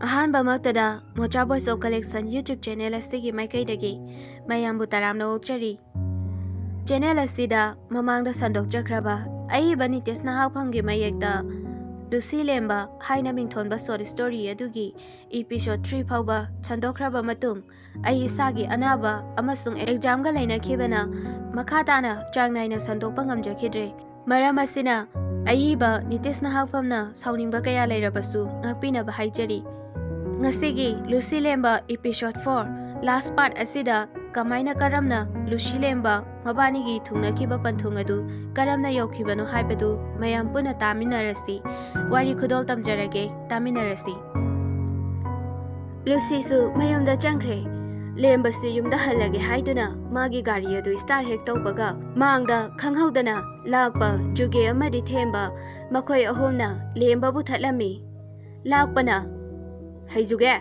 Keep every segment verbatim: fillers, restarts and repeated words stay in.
ꯑꯍꯥꯟꯕꯃꯛꯇꯗ Mocha Voice of Collection YouTube channel ꯑꯁꯤꯒꯤ ꯃꯥꯏꯀꯩꯗꯒꯤ ꯃꯌꯥꯝꯕꯨ ꯇꯔꯥꯝꯅ ꯑꯣꯛꯆꯔꯤ꯫ Channel ꯑꯁꯤꯗ ꯃꯃꯥꯡꯗ ꯁꯟꯗꯣꯛꯆꯈ꯭ꯔꯕ ꯑꯏꯕ ꯅꯤꯇꯦꯁ ꯅꯍꯥꯛꯐꯝꯒꯤ ꯃꯌꯦꯛꯇ ꯂꯨꯁꯤ ꯂꯦꯝꯕ ꯍꯥꯏꯅ ꯃꯤꯡꯊꯣꯟꯕ short story ꯑꯗꯨꯒꯤ episode three ꯐꯥꯎꯕ ꯁꯟꯗꯣꯛꯈ꯭ꯔꯕ ꯃꯇꯨꯡ, ꯑꯩ ꯏꯁꯥꯒꯤ ꯑꯅꯥꯕ ꯑꯃꯁꯨꯡ examꯒ ꯂꯩꯅꯈꯤꯕꯅ ꯃꯈꯥ ꯇꯥꯅ ꯆꯥꯡ ꯅꯥꯏꯅ ꯁꯟꯗꯣꯛꯄ ꯉꯝꯖꯈꯤꯗ꯭ꯔꯦ꯫ ꯃꯔꯝ ꯑꯁꯤꯅ ꯑꯏꯕ ꯅꯤꯇꯦꯁ ꯅꯍꯥꯛꯐꯝꯅ ꯁꯥꯎꯅꯤꯡꯕ ꯀꯌꯥ ꯂꯩꯔꯕꯁꯨ ꯉꯥꯛꯄꯤꯅꯕ ꯍꯥꯏꯖꯔꯤ꯫ ꯉꯁꯤꯒꯤ ꯂꯨꯁꯤ ꯂꯦꯝꯕ episode four last part ꯑꯁꯤꯗ ꯀꯃꯥꯏꯅ, ꯀꯔꯝꯅ ꯂꯨꯁꯤ ꯂꯦꯝꯕ ꯃꯕꯥꯅꯤꯒꯤ ꯊꯨꯡꯅꯈꯤꯕ ꯄꯟꯊꯨꯡ ꯑꯗꯨ ꯀꯔꯝꯅ ꯌꯧꯈꯤꯕꯅꯣ ꯍꯥꯏꯕꯗꯨ ꯃꯌꯥꯝ ꯄꯨꯟꯅ ꯇꯥꯃꯤꯟꯅꯔꯁꯤ꯫ ꯋꯥꯔꯤ ꯈꯨꯗꯣꯜ ꯇꯝꯖꯔꯒꯦ, ꯇꯥꯃꯤꯟꯅꯔꯁꯤ꯫ ꯂꯨꯁꯤꯁꯨ ꯃꯌꯨꯝꯗ ꯆꯪꯈ꯭ꯔꯦ꯫ ꯂꯦꯝꯕꯁꯨ ꯌꯨꯝꯗ ꯍꯜꯂꯒꯦ ꯍꯥꯏꯗꯨꯅ ꯃꯥꯒꯤ ꯒꯥꯔꯤ ꯑꯗꯨ start ꯍꯦꯛ ꯇꯧꯕꯒ, ꯃꯥꯡꯗ ꯈꯪꯍꯧꯗꯅ ꯂꯥꯛꯄ ꯖꯨꯒꯦ ꯑꯃꯗꯤ ꯊꯦꯝꯕ, ꯃꯈꯣꯏ ꯑꯍꯨꯝꯅ ꯂꯦꯝꯕꯕꯨ ꯊꯠꯂꯝꯃꯤ꯫ ꯂꯥꯛꯄꯅ, "ꯍꯩ ꯖꯨꯒꯦ,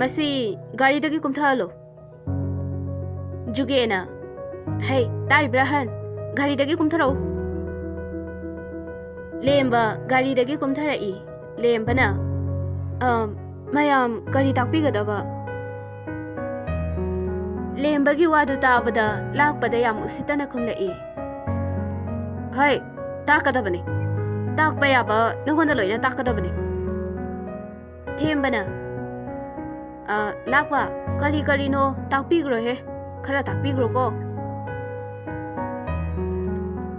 ꯃꯁꯤ ꯒꯥꯔꯤꯗꯒꯤ ꯀꯨꯝꯊꯍꯜꯂꯨ꯫" ꯖꯨꯒꯦꯅ, "ꯍꯩ, ꯇꯥꯔꯤꯕ꯭ꯔꯥ ꯑꯍꯟ? ꯒꯥꯔꯤꯗꯒꯤ ꯀꯨꯝꯊꯔꯛꯎ꯫" ꯂꯦꯝꯕ ꯒꯥꯔꯤꯗꯒꯤ ꯀꯨꯝꯊꯔꯛꯏ꯫ ꯂꯦꯝꯕꯅ, "ꯑ, ꯃꯌꯥꯝ ꯀꯔꯤ ꯇꯥꯛꯄꯤꯒꯗꯕ?" ꯂꯦꯝꯕꯒꯤ ꯋꯥꯗꯨ ꯇꯥꯕꯗ ꯂꯥꯛꯄꯗ ꯌꯥꯝ ꯎꯁꯤꯠꯇꯅ ꯈꯨꯝꯂꯛꯏ꯫ "ꯍꯩ, ꯇꯥꯛꯀꯗꯕꯅꯤ꯫ ꯇꯥꯛꯄ ꯌꯥꯕ ꯅꯉꯣꯟꯗ ꯂꯣꯏꯅ ꯇꯥꯛꯀꯗꯕꯅꯤ꯫" ꯊꯦꯝꯕꯅ, "ꯑ, ꯂꯥꯛꯄ, ꯀꯔꯤ ꯀꯔꯤꯅꯣ ꯇꯥꯛꯄꯤꯈ꯭ꯔꯣꯍꯦ, ꯈꯔ ꯇꯥꯛꯄꯤꯈ꯭ꯔꯣꯀꯣ꯫"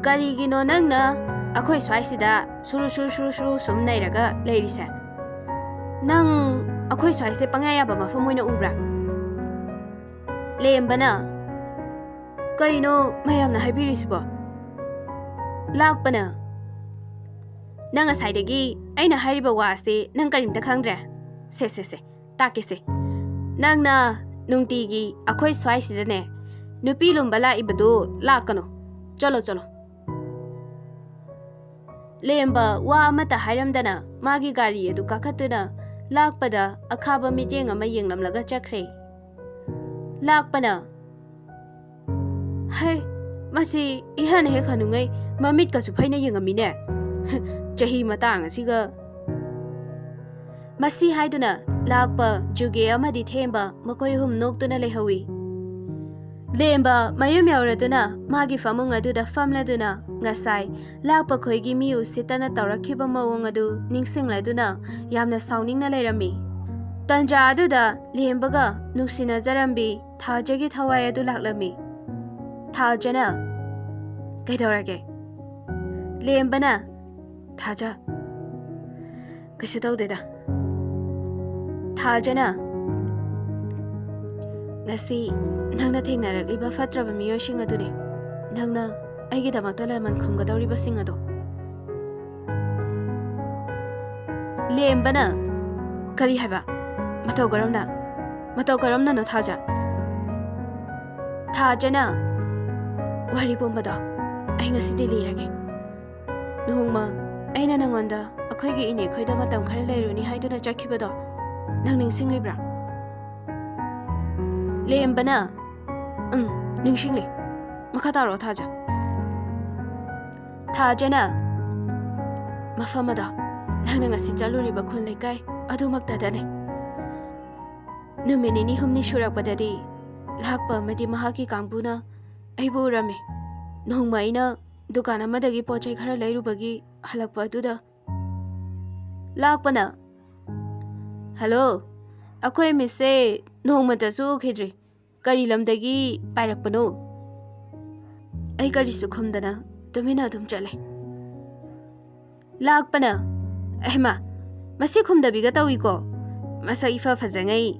"ꯀꯔꯤꯒꯤꯅꯣ ꯅꯪꯅ ꯑꯩꯈꯣꯏ ꯁ꯭ꯋꯥꯏꯁꯤꯗ ꯁꯨꯔꯨ ꯁꯨꯔꯨ ꯁꯨꯔꯨ ꯁꯨꯔꯨ ꯁꯨꯝ ꯅꯩꯔꯒ ꯂꯩꯔꯤꯁꯦ? ꯅꯪ ꯑꯩꯈꯣꯏ ꯁ꯭ꯋꯥꯏꯁꯦ ꯄꯪꯌꯥ ꯌꯥꯕ ꯃꯐꯝ ꯑꯣꯏꯅ ꯎꯕ꯭ꯔꯥ?" ꯂꯦꯝꯕꯅ, "ꯀꯩꯅꯣ ꯃꯌꯥꯝꯅ ꯍꯥꯏꯕꯤꯔꯤꯁꯤꯕꯣ?" ꯂꯥꯛꯄꯅ, "ꯅꯪ ꯉꯁꯥꯏꯗꯒꯤ ꯑꯩꯅ ꯍꯥꯏꯔꯤꯕ ꯋꯥꯁꯦ ꯅꯪ ꯀꯔꯤꯝꯇ ꯈꯪꯗ꯭ꯔꯦ? ꯁꯦ, ꯁꯦ, ꯁꯦ, ꯇꯥꯛꯀꯦꯁꯦ꯫ ꯅꯪꯅ ꯅꯨꯡꯇꯤꯒꯤ ꯑꯩꯈꯣꯏ ꯁ꯭ꯋꯥꯏꯁꯤꯗꯅꯦ ꯅꯨꯄꯤ ꯂꯨꯝꯕ ꯂꯥꯛꯏꯕꯗꯨ ꯂꯥꯛꯀꯅꯨ꯫ ꯆꯠꯂꯣ, ꯆꯠꯂꯣ꯫" ꯂꯦꯝꯕ ꯋꯥ ꯑꯃꯠꯇ ꯍꯥꯏꯔꯝꯗꯅ ꯃꯥꯒꯤ ꯒꯥꯔꯤ ꯑꯗꯨ ꯀꯥꯈꯠꯇꯨꯅ ꯂꯥꯛꯄꯗ ꯑꯈꯥꯕ ꯃꯤꯠꯌꯦꯡ ꯑꯃ ꯌꯦꯡꯂꯝꯂꯒ ꯆꯠꯈ꯭ꯔꯦ꯫ ꯂꯥꯛꯄꯅ, "ꯍꯩ, ꯃꯁꯤ ꯏꯍꯟ ꯍꯦꯛ ꯍꯟꯅꯨꯉꯩ ꯃꯃꯤꯠꯀꯁꯨ ꯐꯩꯅ ꯌꯦꯡꯉꯝꯃꯤꯅꯦ꯫ ꯆꯍꯤ ꯃꯇꯥꯡ ꯑꯁꯤꯒ꯫" ꯃꯁꯤ ꯍꯥꯏꯗꯨꯅ ꯂꯥꯛꯄ ꯖꯨꯒꯦ ꯑꯃꯗꯤ ꯊꯦꯝꯕ ꯃꯈꯣꯏ ꯑꯍꯨꯝ ꯅꯣꯛꯇꯨꯅ ꯂꯩꯍꯧꯏ꯫ ꯂꯦꯝꯕ ꯃꯌꯨꯝ ꯌꯧꯔꯗꯨꯅ ꯃꯥꯒꯤ ꯐꯃꯨꯡ ꯑꯗꯨꯗ ꯐꯝꯂꯗꯨꯅ ꯉꯁꯥꯏ ꯂꯥꯛꯄ ꯈꯣꯏꯒꯤ ꯃꯤ ꯎꯁꯤꯠꯇꯅ ꯇꯧꯔꯛꯈꯤꯕ ꯃꯑꯣꯡ ꯑꯗꯨ ꯅꯤꯡꯁꯤꯡꯂꯗꯨꯅ ꯌꯥꯝꯅ ꯁꯥꯎꯅꯤꯡꯅ ꯂꯩꯔꯝꯃꯤ꯫ ꯇꯟꯖꯥ ꯑꯗꯨꯗ ꯂꯦꯝꯕꯒ ꯅꯨꯡꯁꯤꯅꯖꯔꯝꯕꯤ ꯊꯥꯖꯒꯤ ꯊꯋꯥꯏ ꯑꯗꯨ ꯂꯥꯛꯂꯝꯃꯤ꯫ ꯊꯥꯖꯅ, "ꯀꯩꯗꯧꯔꯒꯦ?" ꯂꯦꯝꯕꯅ, "ꯊꯥꯖ, ꯀꯩꯁꯨ ꯇꯧꯗꯦꯗ꯫" ꯊꯥꯖꯅ, "ꯉꯁꯤ ꯅꯪꯅ ꯊꯦꯡꯅꯔꯛꯂꯤꯕ ꯐꯠꯇ꯭ꯔꯕ ꯃꯤꯑꯣꯏꯁꯤꯡ ꯑꯗꯨꯅꯤ ꯅꯪꯅ ꯑꯩꯒꯤꯗꯃꯛꯇ ꯂꯃꯟ ꯈꯨꯝꯒꯗꯧꯔꯤꯕꯁꯤꯡ ꯑꯗꯣ꯫" ꯂꯦꯝꯕꯅ, "ꯀꯔꯤ ꯍꯥꯏꯕ? ꯃꯇꯧ ꯀꯔꯝꯅ? ꯃꯇꯧ ꯀꯔꯝꯅꯅꯣ ꯊꯥꯖ?" ꯊꯥꯖꯅ, "ꯋꯥꯔꯤ ꯄꯨꯝꯕꯗꯣ ꯑꯩ ꯉꯁꯤꯗꯤ ꯂꯤꯔꯒꯦ꯫ ꯅꯣꯡꯃ ꯑꯩꯅ ꯅꯪꯉꯣꯟꯗ ꯑꯩꯈꯣꯏꯒꯤ ꯏꯅꯦ ꯈꯣꯏꯗ ꯃꯇꯝ ꯈꯔ ꯂꯩꯔꯨꯅꯤ ꯍꯥꯏꯗꯨꯅ ꯆꯠꯈꯤꯕꯗꯣ ꯅꯪ ꯅꯤꯡꯁꯤꯡꯂꯤꯕ꯭ꯔꯥ?" ꯂꯦꯝꯕꯅ, "ꯎꯝ, ꯅꯤꯡꯁꯤꯡꯂꯤ꯫ ꯃꯈꯥ ꯇꯥꯔꯛꯑꯣ ꯊꯥꯖ꯫" ꯊꯥꯖꯅ, "ꯃꯐꯝ ꯑꯗꯣ ꯅꯪꯅ ꯉꯁꯤ ꯆꯠꯂꯨꯔꯤꯕ ꯈꯨꯜ ꯂꯩꯀꯥꯏ ꯑꯗꯨꯃꯛꯇꯗꯅꯦ꯫ ꯅꯨꯃꯤꯠ ꯅꯤꯅꯤ ꯍꯨꯝꯅꯤ ꯁꯨꯔꯛꯄꯗꯗꯤ ꯂꯥꯛꯄ ꯑꯃꯗꯤ ꯃꯍꯥꯛꯀꯤ ꯀꯥꯡꯕꯨꯅ ꯑꯩꯕꯨ ꯎꯔꯝꯃꯤ꯫ ꯅꯣꯡꯃ ꯑꯩꯅ ꯗꯨꯀꯥꯟ ꯑꯃꯗꯒꯤ ꯄꯣꯠ ꯆꯩ ꯈꯔ ꯂꯩꯔꯨꯕꯒꯤ ꯍꯜꯂꯛꯄ ꯑꯗꯨꯗ ꯂꯥꯛꯄꯅ, ꯍꯜꯂꯣ, ꯑꯩꯈꯣꯏ ꯃꯤꯁꯁꯦ ꯅꯣꯡꯃꯇꯁꯨ ꯎꯈꯤꯗ꯭ꯔꯤ꯫ ꯀꯔꯤ ꯂꯝꯗꯒꯤ ꯄꯥꯏꯔꯛꯄꯅꯣ?" ꯑꯩ ꯀꯔꯤꯁꯨ ꯈꯨꯝꯗꯅ ꯇꯨꯃꯤꯟꯅ ꯑꯗꯨꯝ ꯆꯠꯂꯦ꯫ ꯂꯥꯛꯄꯅ, "ꯑꯍꯦꯃꯥ, ꯃꯁꯤ ꯈꯨꯝꯗꯕꯤꯒ ꯇꯧꯏꯀꯣ, ꯃꯁꯛ ꯏꯐ ꯐꯖꯉꯩ꯫"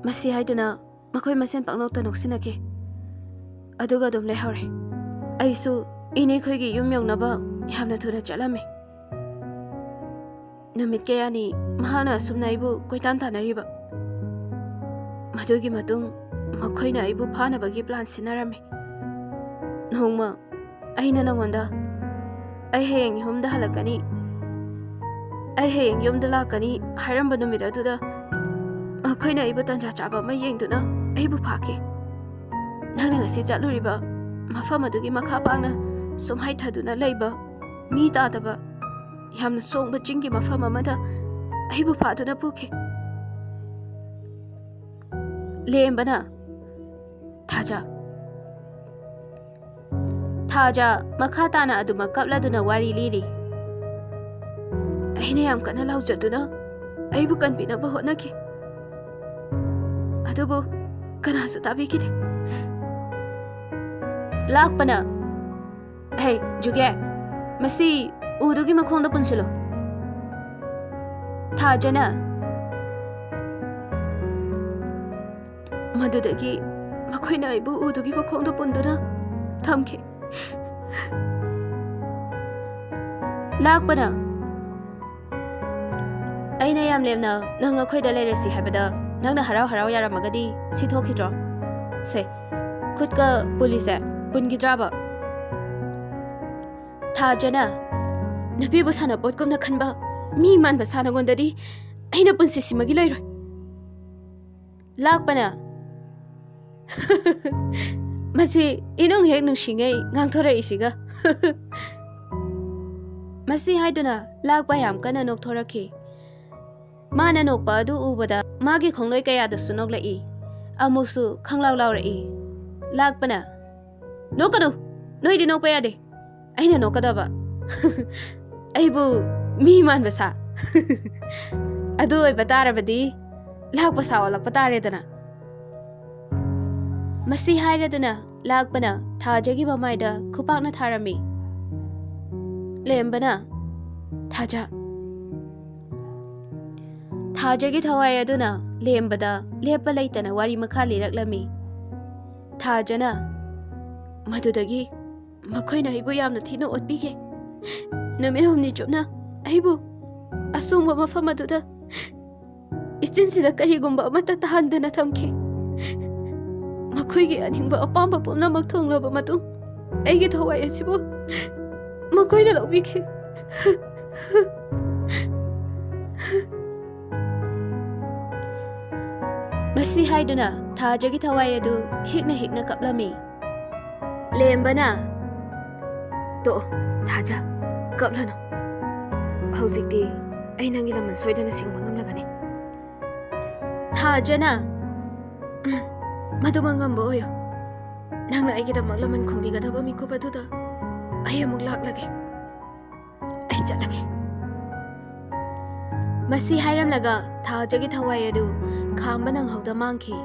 ꯃꯁꯤ ꯍꯥꯏꯗꯨꯅ ꯃꯈꯣꯏ ꯃꯁꯦꯟ ꯄꯪꯅꯣꯛꯇ ꯅꯣꯛꯁꯤꯟꯅꯈꯤ꯫ ꯑꯗꯨꯒ ꯑꯗꯨꯝ ꯂꯩꯍꯧꯔꯦ꯫ ꯑꯩꯁꯨ ꯏꯅꯦꯈꯣꯏꯒꯤ ꯌꯨꯝ ꯌꯧꯅꯕ ꯌꯥꯝꯅ ꯊꯨꯅ ꯆꯠꯂꯝꯃꯤ꯫ ꯅꯨꯃꯤꯠ ꯀꯌꯥꯅꯤ ꯃꯍꯥꯛꯅ ꯑꯁꯨꯝꯅ ꯑꯩꯕꯨ ꯀꯣꯏꯇꯥꯟ ꯇꯥꯟꯅꯔꯤꯕ꯫ ꯃꯗꯨꯒꯤ ꯃꯇꯨꯡ ꯃꯈꯣꯏꯅ ꯑꯩꯕꯨ ꯐꯥꯅꯕꯒꯤ ꯄ꯭ꯂꯥꯟ ꯁꯤꯟꯅꯔꯝꯃꯤ꯫ ꯅꯣꯡꯃ ꯑꯩꯅ ꯅꯉꯣꯟꯗ, "ꯑꯩ ꯍꯌꯦꯡ ꯌꯨꯝꯗ ꯍꯜꯂꯛꯀꯅꯤ, ꯑꯩ ꯍꯌꯦꯡ ꯌꯨꯝꯗ ꯂꯥꯛꯀꯅꯤ" ꯍꯥꯏꯔꯝꯕ ꯅꯨꯃꯤꯠ ꯑꯗꯨꯗ ꯃꯈꯣꯏꯅ ꯑꯩꯕꯨ ꯇꯟꯖꯥ ꯆꯥꯕ ꯑꯃ ꯌꯦꯡꯗꯨꯅ ꯑꯩꯕꯨ ꯐꯥꯈꯤ꯫ ꯅꯪꯅ ꯉꯁꯤ ꯆꯠꯂꯨꯔꯤꯕ ꯃꯐꯝ ꯑꯗꯨꯒꯤ ꯃꯈꯥ ꯄꯥꯡꯅ ꯁꯨꯝ ꯍꯥꯏꯊꯗꯨꯅ ꯂꯩꯕ ꯃꯤ ꯇꯥꯗꯕ ꯌꯥꯝꯅ ꯁꯣꯡꯕ ꯆꯤꯡꯒꯤ ꯃꯐꯝ ꯑꯃꯗ ꯑꯩꯕꯨ ꯐꯥꯗꯨꯅ ꯄꯨꯈꯤ꯫ ꯂꯦꯝꯕꯅ, "ꯊꯥꯖ, ꯊꯥꯖ ꯃꯈꯥ ꯇꯥꯅ ꯑꯗꯨꯃꯛ ꯀꯞꯂꯗꯨꯅ ꯋꯥꯔꯤ ꯂꯤꯔꯤ꯫ ꯑꯩꯅ ꯌꯥꯝ ꯀꯟꯅ ꯂꯥꯎꯖꯗꯨꯅ ꯑꯩꯕꯨ ꯀꯟꯕꯤꯅꯕ ꯍꯣꯠꯅꯈꯤ꯫ ꯑꯗꯨꯕꯨ ꯀꯅꯥꯁꯨ ꯇꯥꯕꯤꯈꯤꯗꯦ꯫" ꯂꯥꯛꯄꯅ, "ꯍꯦ, ꯖꯨꯒꯦ, ꯃꯁꯤ ꯎꯗꯨꯒꯤ ꯃꯈꯣꯡꯗ ꯄꯨꯟꯁꯤꯜꯂꯨ꯫" ꯊꯥꯖꯅ, ꯃꯗꯨꯗꯒꯤ ꯃꯈꯣꯏꯅ ꯑꯩꯕꯨ ꯎꯗꯨꯒꯤ ꯃꯈꯣꯡꯗ ꯄꯨꯟꯗꯨꯅ ꯊꯝꯈꯤ꯫ ꯂꯥꯛꯄꯅ, "ꯑꯩꯅ ꯌꯥꯝ ꯂꯦꯝꯅ ꯅꯪ ꯑꯩꯈꯣꯏꯗ ꯂꯩꯔꯁꯤ ꯍꯥꯏꯕꯗ ꯅꯪꯅ ꯍꯔꯥꯎ ꯍꯔꯥꯎ ꯌꯥꯔꯝꯃꯒꯗꯤ ꯁꯤ ꯊꯣꯛꯈꯤꯗ꯭ꯔꯣ? ꯁꯦ, ꯈꯨꯠꯀ ꯄꯨꯜꯂꯤꯁꯦ ꯄꯨꯟꯈꯤꯗ꯭ꯔꯥꯕ?" ꯊꯥꯖꯅ, "ꯅꯨꯄꯤꯕꯨ ꯁꯥꯟꯅꯄꯣꯠꯀꯨꯝꯅ ꯈꯟꯕ ꯃꯤ ꯃꯥꯟꯕ ꯁꯥ ꯅꯉꯣꯟꯗꯗꯤ ꯑꯩꯅ ꯄꯨꯟꯁꯤꯁꯤꯃꯒꯤ ꯂꯩꯔꯣꯏ꯫" ꯂꯥꯛꯄꯅ, "ꯃꯁꯤ ꯏꯅꯨꯡ ꯍꯦꯛ ꯅꯨꯡꯁꯤꯉꯩ ꯉꯥꯡꯊꯣꯔꯛꯏꯁꯤꯒ꯫" ꯃꯁꯤ ꯍꯥꯏꯗꯨꯅ ꯂꯥꯛꯄ ꯌꯥꯝ ꯀꯟꯅ ꯅꯣꯛꯊꯣꯔꯛꯈꯤ꯫ ꯃꯥꯅ ꯅꯣꯛꯄ ꯑꯗꯨ ꯎꯕꯗ ꯃꯥꯒꯤ ꯈꯣꯡꯂꯣꯏ ꯀꯌꯥꯗꯁꯨ ꯅꯣꯛꯂꯛꯏ꯫ ꯑꯃꯨꯛꯁꯨ ꯈꯪꯂꯥꯎ ꯂꯥꯎꯔꯛꯏ꯫ ꯂꯥꯛꯄꯅ, "ꯅꯣꯛꯀꯅꯨ! ꯅꯣꯏꯗꯤ ꯅꯣꯛꯄ ꯌꯥꯗꯦ꯫ ꯑꯩꯅ ꯅꯣꯛꯀꯗꯕ꯫ ꯑꯩꯕꯨ ꯃꯤ ꯃꯥꯟꯕ ꯁꯥ꯫ ꯑꯗꯨ ꯑꯣꯏꯕ ꯇꯥꯔꯕꯗꯤ ꯂꯥꯛꯄ ꯁꯥ ꯑꯣꯜꯂꯛꯄ ꯇꯥꯔꯦꯗꯅ꯫" ꯃꯁꯤ ꯍꯥꯏꯔꯗꯨꯅ ꯂꯥꯛꯄꯅ ꯊꯥꯖꯒꯤ ꯃꯃꯥꯏꯗ ꯈꯨꯄꯥꯛꯅ ꯊꯥꯔꯝꯃꯤ꯫ ꯂꯦꯝꯕꯅ, "ꯊꯥꯖ꯫" ꯊꯥꯖꯒꯤ ꯊꯋꯥꯏ ꯑꯗꯨꯅ ꯂꯦꯝꯕꯗ ꯂꯦꯞꯄ ꯂꯩꯇꯅ ꯋꯥꯔꯤ ꯃꯈꯥ ꯂꯤꯔꯛꯂꯝꯃꯤ꯫ ꯊꯥꯖꯅ, "ꯃꯗꯨꯗꯒꯤ ꯃꯈꯣꯏꯅ ꯑꯩꯕꯨ ꯌꯥꯝꯅ ꯊꯤꯅ ꯑꯣꯠꯄꯤꯈꯤ꯫ ꯅꯨꯃꯤꯠ ꯍꯨꯝꯅꯤ ꯆꯨꯞꯅ ꯑꯩꯕꯨ ꯑꯁꯣꯡꯕ ꯃꯐꯝ ꯑꯗꯨꯗ ꯏꯆꯤꯟꯁꯤꯗ ꯀꯔꯤꯒꯨꯝꯕ ꯑꯃꯠꯇ ꯇꯥꯍꯟꯗꯅ ꯊꯝꯈꯤ꯫ ꯃꯈꯣꯏꯒꯤ ꯑꯅꯤꯡꯕ ꯑꯄꯥꯝꯕ ꯄꯨꯝꯅꯃꯛ ꯊꯨꯡꯂꯕ ꯃꯇꯨꯡ ꯑꯩꯒꯤ ꯊꯋꯥꯏ ꯑꯁꯤꯕꯨ ꯃꯈꯣꯏꯅ ꯂꯧꯕꯤꯈꯤ꯫" ꯃꯁꯤ ꯍꯥꯏꯗꯨꯅ ꯊꯥꯖꯒꯤ ꯊꯋꯥꯏ ꯑꯗꯨ ꯍꯤꯛꯅ ꯍꯤꯛꯅ ꯀꯞꯂꯝꯃꯤ꯫ ꯂꯦꯝꯕꯅ, "ꯇꯣꯛꯑꯣ, ꯊꯥꯖ, ꯀꯞꯂꯅꯨ꯫ ꯍꯧꯖꯤꯛꯇꯤ ꯑꯩ ꯅꯪꯒꯤ ꯂꯃꯟ ꯁꯣꯏꯗꯅ ꯁꯤꯡꯕ ꯉꯝꯂꯒꯅꯤ꯫ ꯊꯥꯖꯅ, ꯎꯝ, ꯃꯗꯨꯃꯛ ꯉꯝꯕ ꯑꯣꯏꯌꯨ꯫ ꯅꯪꯅ ꯑꯩꯒꯤꯗꯃꯛ ꯂꯃꯟ ꯈꯨꯝꯕꯤꯒꯗꯕ ꯃꯤꯀꯨꯞ ꯑꯗꯨꯗ ꯑꯩ ꯑꯃꯨꯛ ꯂꯥꯛꯂꯒꯦ꯫ ꯑꯩ ꯆꯠꯂꯒꯦ꯫ ꯃꯁꯤ ꯍꯥꯏꯔꯝꯂꯒ ꯊꯥꯖꯒꯤ ꯊꯋꯥꯏ ꯑꯗꯨ ꯈꯥꯝꯕ ꯅꯪꯍꯧꯗ ꯃꯥꯡꯈꯤ꯫